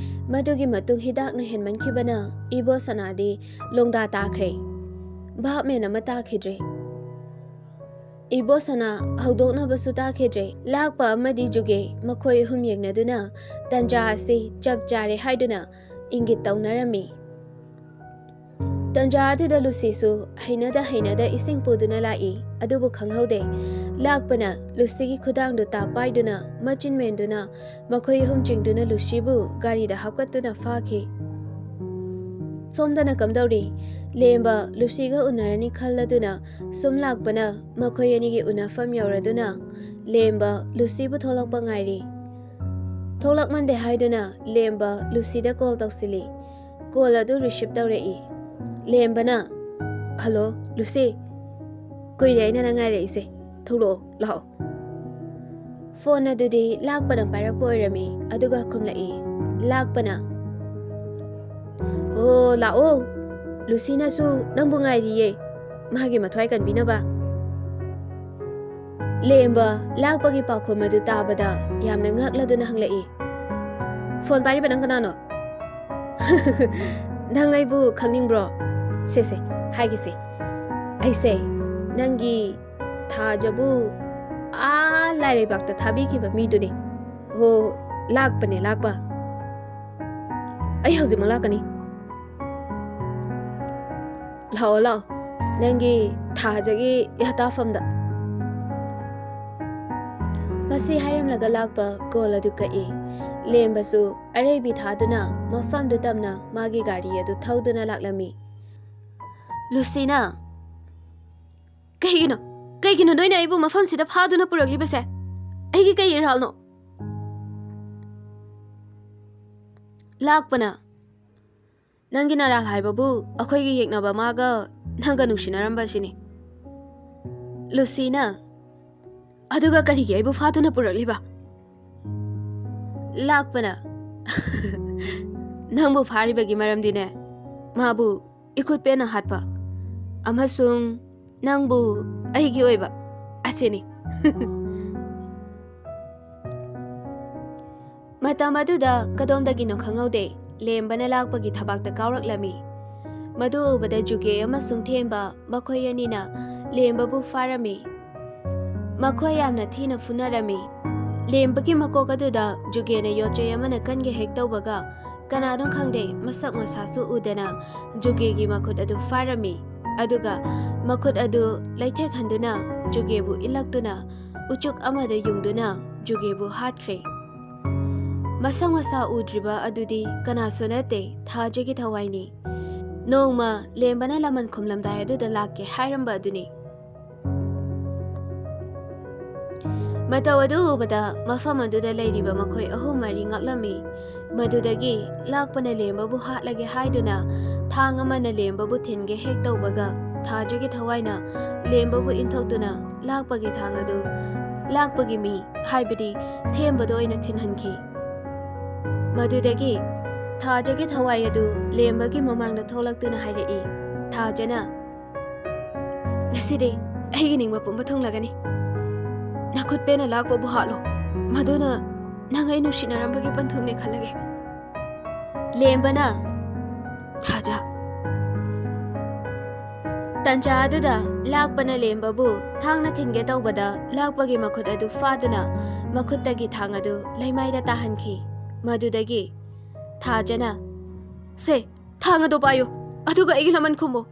ꯃꯗꯨꯒꯤ ꯃꯇꯨꯡ ꯍꯤꯗꯥꯛꯅ ꯍꯦꯟꯃꯟꯈꯤꯕꯅ ꯏꯕꯣꯁꯅꯥꯗꯤ ꯂꯣꯡꯗꯥ ꯇꯥꯈ꯭ꯔꯦ꯫ ꯚꯥꯞ ꯃꯦꯟ ꯑꯃ ꯇꯥꯈꯤꯗ꯭ꯔꯦ꯫ ꯏꯕꯣꯁꯅꯥ ꯍꯧꯗꯣꯛꯅꯕꯁꯨ ꯇꯥꯈꯤꯗ꯭ꯔꯦ꯫ ꯂꯥꯛꯄ ꯑꯃꯗꯤ ꯖꯨꯒꯦ ꯃꯈꯣꯏ ꯑꯍꯨꯝ ꯌꯦꯡꯅꯗꯨꯅ ꯇꯟꯖꯥ ꯑꯁꯤ ꯆꯞ ꯆꯥꯔꯦ ꯍꯥꯏꯗꯨꯅ ꯏꯪꯒꯤꯠ ꯇꯧꯅꯔꯝꯃꯤ꯫ ꯇꯟꯖꯥ ꯑꯗꯨꯗ ꯂꯨꯁꯤꯁꯨ ꯍꯩꯅꯗ ꯍꯩꯅꯗ ꯏꯁꯤꯡ ꯄꯨꯗꯨꯅ ꯂꯥꯛꯏ꯫ ꯑꯗꯨꯕꯨ ꯈꯪꯍꯧꯗꯦ꯫ ꯂꯥꯛꯄꯅ ꯂꯨꯁꯤꯒꯤ ꯈꯨꯗꯥꯡꯗꯨ ꯇꯥꯞ ꯄꯥꯏꯗꯨꯅ ꯃꯆꯤꯟ ꯃꯦꯟꯗꯨꯅ ꯃꯈꯣꯏ ꯑꯍꯨꯝ ꯆꯤꯡꯗꯨꯅ ꯂꯨꯁꯤꯕꯨ ꯒꯥꯔꯤꯗ ꯍꯥꯞꯀꯠꯇꯨꯅ ꯐꯥꯈꯤ꯫ ꯁꯣꯝꯗꯅ ꯀꯝꯗꯧꯔꯤ? ꯂꯦꯝꯕ ꯂꯨꯁꯤꯒ ꯎꯅꯔꯅꯤ ꯈꯜꯂꯗꯨꯅ ꯁꯨꯝ ꯂꯥꯛꯄꯅ ꯃꯈꯣꯏ ꯑꯅꯤꯒꯤ ꯎꯅꯐꯝ ꯌꯧꯔꯗꯨꯅ ꯂꯦꯝꯕ ꯂꯨꯁꯤꯕꯨ ꯊꯣꯛꯂꯛꯄ ꯉꯥꯏꯔꯤ꯫ ꯊꯣꯛꯂꯛꯃꯟꯗꯦ ꯍꯥꯏꯗꯨꯅ ꯂꯦꯝꯕ ꯂꯨꯁꯤꯗ ꯀꯣꯜ ꯇꯧꯁꯤꯜꯂꯤ꯫ ꯀꯣꯜ ꯑꯗꯨ ꯔꯤꯁꯤꯞ ꯇꯧꯔꯛꯏ꯫ ꯂꯦꯝꯕꯅ, "ꯍꯜꯂꯣ, ꯂꯨꯁꯤ꯫ ꯀꯨꯏꯔꯦ ꯑꯩꯅ ꯅꯪ ꯉꯥꯏꯔꯛꯏꯁꯦ꯫ ꯊꯣꯛꯂꯛꯑꯣ, ꯂꯥꯛꯑꯣ"꯫ ꯐꯣꯟ ꯑꯗꯨꯗꯤ ꯂꯥꯛꯄꯅ ꯄꯥꯏꯔꯛꯄ ꯑꯣꯏꯔꯝꯃꯤ, ꯑꯗꯨꯒ ꯈꯨꯝꯂꯛꯏ꯫ ꯂꯥꯛꯄꯅ, "ꯑꯣ, ꯂꯥꯛꯑꯣ꯫ ꯂꯨꯁꯤꯅꯁꯨ ꯅꯪꯕꯨ ꯉꯥꯏꯔꯤꯌꯦ, ꯃꯥꯒꯤ ꯃꯊ꯭ꯋꯥꯏ ꯀꯟꯕꯤꯅꯕ"꯫ ꯂꯦꯝꯕ ꯂꯥꯛꯄꯒꯤ ꯄꯥꯎꯈꯨꯝ ꯑꯗꯨ ꯇꯥꯕꯗ ꯌꯥꯝꯅ ꯉꯛꯂꯗꯨꯅ ꯍꯪꯂꯛꯏ, "ꯐꯣꯟ ꯄꯥꯏꯔꯤꯕ ꯅꯪ ꯀꯅꯥꯅꯣ?" "ꯅꯪ ꯑꯩꯕꯨ ꯈꯪꯅꯤꯡꯕ꯭ꯔꯣ? ꯁꯦ, ꯁꯦ, ꯍꯥꯏꯒꯦꯁꯦ꯫ ꯑꯩꯁꯦ ꯅꯪꯒꯤ ꯊꯥꯖꯕꯨ ꯑꯥ ꯂꯥꯏ ꯂꯩꯕꯥꯛꯇ ꯊꯥꯕꯤꯈꯤꯕ ꯃꯤꯗꯨꯅꯤ꯫ ꯍꯣ, ꯂꯥꯛꯄꯅꯦ, ꯂꯥꯛꯄ꯫ ꯑꯩ ꯍꯧꯖꯤꯛꯃꯛ ꯂꯥꯛꯀꯅꯤ꯫ ꯂꯥꯛꯑꯣ, ꯂꯥꯛꯑꯣ꯫ ꯅꯪꯒꯤ ꯊꯥꯖꯒꯤ ꯌꯥꯇꯥꯐꯝꯗ꯫ ꯃꯁꯤ ꯍꯥꯏꯔꯝꯂꯒ ꯂꯥꯛꯄ ꯀꯣꯜ ꯑꯗꯨ ꯀꯛꯏ꯫ ꯂꯦꯝꯕꯁꯨ ꯑꯔꯩꯕꯤ ꯊꯥꯗꯨꯅ ꯃꯐꯝꯗꯨ ꯇꯝꯅ ꯃꯥꯒꯤ ꯒꯥꯔꯤ ꯑꯗꯨ ꯊꯧꯗꯨꯅ ꯂꯥꯛꯂꯝꯃꯤ꯫ ꯂꯨꯁꯤꯅ, "ꯀꯩꯒꯤꯅꯣ? ꯀꯩꯒꯤꯅꯣ ꯅꯣꯏꯅ ꯑꯩꯕꯨ ꯃꯐꯝꯁꯤꯗ ꯐꯥꯗꯨꯅ ꯄꯨꯔꯛꯂꯤꯕꯁꯦ? ꯑꯩꯒꯤ ꯀꯩ ꯏꯔꯥꯜꯅꯣ?" ꯂꯥꯛꯄꯅ, "ꯅꯪꯒꯤ ꯅꯔꯥꯜ ꯍꯥꯏꯕꯕꯨ ꯑꯩꯈꯣꯏꯒꯤ ꯌꯦꯛꯅꯕ ꯃꯥꯒ ꯅꯪꯒ ꯅꯨꯡꯁꯤꯅꯔꯝꯕꯁꯤꯅꯤ꯫" ꯂꯨꯁꯤꯅ, "ꯑꯗꯨꯒ ꯀꯔꯤꯒꯤ ꯑꯩꯕꯨ ꯐꯥꯗꯨꯅ ꯄꯨꯔꯛꯂꯤꯕ?" ꯂꯥꯛꯄꯅ, "ꯅꯪꯕꯨ ꯐꯥꯔꯤꯕꯒꯤ ꯃꯔꯝꯗꯤꯅꯦ, ꯃꯥꯕꯨ ꯏꯈꯨꯠ ꯄꯦꯟꯅ ꯍꯥꯠꯄ ꯑꯃꯁꯨꯡ ꯅꯪꯕꯨ ꯑꯩꯒꯤ ꯑꯣꯏꯕ ꯑꯁꯤꯅꯤ꯫" ꯃꯇꯝ ꯑꯗꯨꯗ ꯀꯗꯣꯝꯗꯒꯤꯅꯣ ꯈꯪꯍꯧꯗꯦ, ꯂꯦꯝꯕꯅ ꯂꯥꯛꯄꯒꯤ ꯊꯕꯥꯛꯇ ꯀꯥꯎꯔꯛꯂꯝꯃꯤ꯫ ꯃꯗꯨ ꯎꯕꯗ ꯖꯨꯒꯦ ꯑꯃꯁꯨꯡ ꯊꯦꯝꯕ ꯃꯈꯣꯏ ꯑꯅꯤꯅ ꯂꯦꯝꯕꯕꯨ ꯐꯥꯔꯝꯃꯤ꯫ ꯃꯈꯣꯏ ꯌꯥꯝꯅ ꯊꯤꯅ ꯐꯨꯅꯔꯝꯃꯤ꯫ ꯂꯦꯝꯕꯒꯤ ꯃꯀꯣꯛ ꯑꯗꯨꯗ ꯖꯨꯒꯦꯅ ꯌꯣꯠꯆꯩ ꯑꯃꯅ ꯀꯟꯒꯦ ꯍꯦꯛ ꯇꯧꯕꯒ, ꯀꯅꯥꯅꯣ ꯈꯪꯗꯦ, ꯃꯁꯛ ꯃꯁꯥꯁꯨ ꯎꯗꯅ ꯖꯨꯒꯦꯒꯤ ꯃꯈꯨꯠ ꯑꯗꯨ ꯐꯥꯔꯝꯃꯤ꯫ ꯑꯗꯨꯒ ꯃꯈꯨꯠ ꯑꯗꯨ ꯂꯩꯊꯦꯛꯍꯟꯗꯨꯅ ꯖꯨꯒꯦꯕꯨ ꯏꯜꯂꯛꯇꯨꯅ ꯎꯆꯨꯛ ꯑꯃꯗ ꯌꯨꯡꯗꯨꯅ ꯖꯨꯒꯦꯕꯨ ꯍꯥꯠꯈ꯭ꯔꯦ꯫ ꯃꯁꯛ ꯃꯁꯥ ꯎꯗ꯭ꯔꯤꯕ ꯑꯗꯨꯗꯤ ꯀꯅꯥꯁꯨ ꯅꯠꯇꯦ, ꯊꯥꯖꯒꯤ ꯊꯋꯥꯏꯅꯤ꯫ ꯅꯣꯡꯃ ꯂꯦꯝꯕꯅ ꯂꯃꯟ ꯈꯨꯝꯂꯝꯗꯥꯏ ꯑꯗꯨꯗ ꯂꯥꯛꯀꯦ ꯍꯥꯏꯔꯝꯕ ꯑꯗꯨꯅꯤ꯫ ꯃꯇꯧ ꯑꯗꯨ ꯎꯕꯗ ꯃꯐꯝ ꯑꯗꯨꯗ ꯂꯩꯔꯤꯕ ꯃꯈꯣꯏ ꯑꯍꯨꯝ ꯃꯔꯤ ꯉꯛꯂꯝꯃꯤ꯫ ꯃꯗꯨꯗꯒꯤ ꯂꯥꯛꯄꯅ ꯂꯦꯝꯕꯕꯨ ꯍꯥꯠꯂꯒꯦ ꯍꯥꯏꯗꯨꯅ ꯊꯥꯡ ꯑꯃꯅ ꯂꯦꯝꯕꯕꯨ ꯊꯤꯟꯒꯦ ꯍꯦꯛ ꯇꯧꯕꯒ, ꯊꯥꯖꯒꯤ ꯊꯋꯥꯏꯅ ꯂꯦꯝꯕꯕꯨ ꯏꯟꯊꯣꯛꯇꯨꯅ ꯂꯥꯛꯄꯒꯤ ꯊꯥꯡ ꯑꯗꯨ ꯂꯥꯛꯄꯒꯤ ꯃꯤ, ꯍꯥꯏꯕꯗꯤ ꯊꯦꯝꯕꯗ ꯑꯣꯏꯅ ꯊꯤꯟꯍꯟꯈꯤ꯫ ꯃꯗꯨꯗꯒꯤ ꯊꯥꯖꯒꯤ ꯊꯋꯥꯏ ꯑꯗꯨ ꯂꯦꯝꯕꯒꯤ ꯃꯃꯥꯡꯗ ꯊꯣꯛꯂꯛꯇꯨꯅ ꯍꯥꯏꯔꯛꯏ, ꯊꯥꯖꯅ, "ꯉꯁꯤꯗꯤ ꯑꯩꯒꯤ ꯅꯤꯡꯕ ꯄꯨꯝꯕ ꯊꯨꯡꯂꯒꯅꯤ꯫ ꯅꯈꯨꯠ ꯄꯦꯟꯅ ꯂꯥꯛꯄꯕꯨ ꯍꯥꯠꯂꯣ꯫ ꯃꯗꯨꯅ ꯅꯪ ꯑꯩ ꯅꯨꯡꯁꯤꯅꯔꯝꯕꯒꯤ ꯄꯟꯊꯨꯡꯅꯦ ꯈꯜꯂꯒꯦ꯫" ꯂꯦꯝꯕꯅ, "ꯊꯥꯖ꯫" ꯇꯟꯖꯥ ꯑꯗꯨꯗ ꯂꯥꯛꯄꯅ ꯂꯦꯝꯕꯕꯨ ꯊꯥꯡꯅ ꯊꯤꯟꯒꯦ ꯇꯧꯕꯗ, ꯂꯥꯛꯄꯒꯤ ꯃꯈꯨꯠ ꯑꯗꯨ ꯐꯥꯗꯨꯅ ꯃꯈꯨꯠꯇꯒꯤ ꯊꯥꯡ ꯑꯗꯨ ꯂꯩꯃꯥꯏꯗ ꯇꯥꯍꯟꯈꯤ꯫ ꯃꯗꯨꯗꯒꯤ ꯊꯥꯖꯅ, "ꯁꯦ, ꯊꯥꯡ ꯑꯗꯨ ꯄꯥꯏꯌꯨ, ꯑꯗꯨꯒ ꯑꯩꯒꯤ ꯂꯃꯟ ꯈꯨꯝꯃꯨ꯫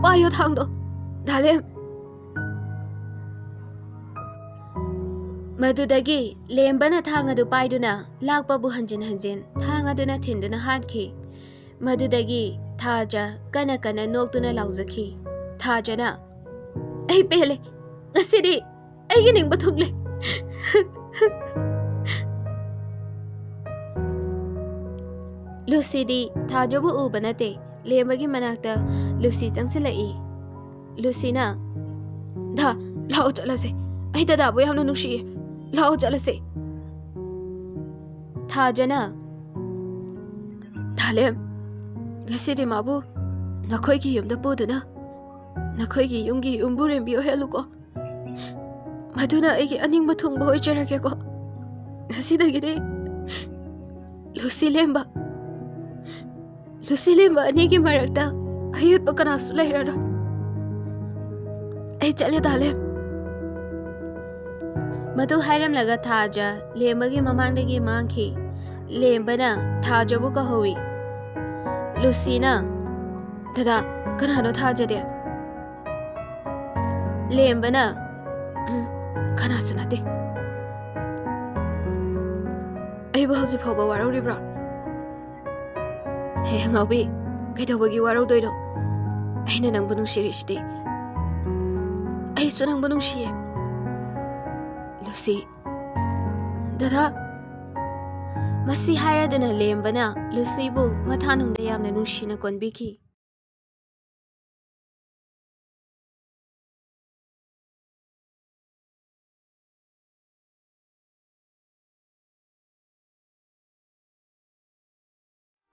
ꯄꯥꯏꯌꯣ ꯊꯥꯡꯗꯣ, ꯗꯥꯂꯦꯝ꯫ ꯃꯗꯨꯗꯒꯤ ꯂꯦꯝꯕꯅ ꯊꯥꯡ ꯑꯗꯨ ꯄꯥꯏꯗꯨꯅ ꯂꯥꯛꯄꯕꯨ ꯍꯟꯖꯤꯟ ꯍꯟꯖꯤꯟ ꯊꯥꯡ ꯑꯗꯨꯅ ꯊꯤꯟꯗꯨꯅ ꯍꯥꯠꯈꯤ꯫ ꯃꯗꯨꯗꯒꯤ ꯊꯥꯖ ꯀꯟꯅ ꯀꯟꯅ ꯅꯣꯛꯇꯨꯅ ꯂꯥꯎꯖꯈꯤ꯫ ꯊꯥꯖꯅ, "ꯑꯩ ꯄꯦꯜꯂꯦ, ꯉꯁꯤꯗꯤ ꯑꯩꯒꯤ ꯅꯤꯡꯕ ꯊꯨꯡꯂꯦ꯫" ꯂꯨꯁꯤꯗꯤ ꯊꯥꯖꯕꯨ ꯎꯕ ꯅꯠꯇꯦ꯫ ꯂꯦꯝꯕꯒꯤ ꯃꯅꯥꯛꯇ ꯂꯨꯁꯤ ꯆꯪꯁꯤꯜꯂꯛꯏ꯫ ꯂꯨꯁꯤꯅ, "ꯗꯥ, ꯂꯥꯛꯑꯣ ꯆꯠꯂꯁꯦ꯫ ꯑꯩ ꯗꯗꯥꯕꯨ ꯌꯥꯝꯅ ꯅꯨꯡꯁꯤꯌꯦ꯫ ꯂꯥꯛꯑꯣ ꯆꯠꯂꯁꯦ꯫" ꯊꯥꯖꯅ, "ꯗꯥꯂꯦꯝ, ꯉꯁꯤꯗꯤ ꯃꯥꯕꯨ ꯅꯈꯣꯏꯒꯤ ꯌꯨꯝꯗ ꯄꯨꯗꯨꯅ ꯅꯈꯣꯏꯒꯤ ꯌꯨꯝꯒꯤ ꯌꯨꯝꯕꯨꯔꯦꯝꯕꯤ ꯑꯣꯏꯍꯜꯂꯨꯀꯣ꯫ ꯃꯗꯨꯅ ꯑꯩꯒꯤ ꯑꯅꯤꯡꯕ ꯊꯨꯡꯕ ꯑꯣꯏꯖꯔꯒꯦꯀꯣ꯫ ꯉꯁꯤꯗꯒꯤꯗꯤ ꯂꯨꯁꯤ ꯂꯦꯝꯕ, ꯂꯨꯁꯤ ꯂꯦꯝꯕ ꯑꯅꯤꯒꯤ ꯃꯔꯛꯇ ꯑꯌꯦꯠꯄ ꯀꯅꯥꯁꯨ ꯂꯩꯔꯔꯣꯏ꯫ ꯑꯩ ꯆꯠꯂꯦ, ꯗꯥꯂꯦꯝ꯫" ꯃꯗꯨ ꯍꯥꯏꯔꯝꯂꯒ ꯊꯥꯖ ꯂꯦꯝꯕꯒꯤ ꯃꯃꯥꯡꯗꯒꯤ ꯃꯥꯡꯈꯤ꯫ ꯂꯦꯝꯕꯅ ꯊꯥꯖꯕꯨ ꯀꯧꯍꯧꯏ꯫ ꯂꯨꯁꯤꯅ, "ꯗꯗꯥ, ꯀꯅꯥꯅꯣ ꯊꯥꯖꯗꯤ?" ꯂꯦꯝꯕꯅ, "ꯎꯝ, ꯀꯅꯥꯁꯨ ꯅꯠꯇꯦ꯫" "ꯑꯩꯕꯨ ꯍꯧꯖꯤꯛ ꯐꯥꯎꯕ ꯋꯥꯔꯧꯔꯤꯕ꯭ꯔꯣ?" "ꯍꯦ ꯑꯉꯥꯎꯕꯤ, ꯀꯩꯗꯧꯕꯒꯤ ꯋꯥꯔꯧꯗꯣꯏꯅꯣ? ꯑꯩꯅ ꯅꯪꯕꯨ ꯅꯨꯡꯁꯤꯔꯤꯁꯤꯗꯤ꯫ ꯑꯩꯁꯨ ꯅꯪꯕꯨ ꯅꯨꯡꯁꯤꯌꯦ, ꯂꯨꯁꯤ꯫" "ꯗꯗꯥ꯫" ꯃꯁꯤ ꯍꯥꯏꯔꯗꯨꯅ ꯂꯦꯝꯕꯅ ꯂꯨꯁꯤꯕꯨ ꯃꯊꯥꯅꯨꯡꯗ ꯌꯥꯝꯅ ꯅꯨꯡꯁꯤꯅ ꯀꯣꯟꯕꯤꯈꯤ꯫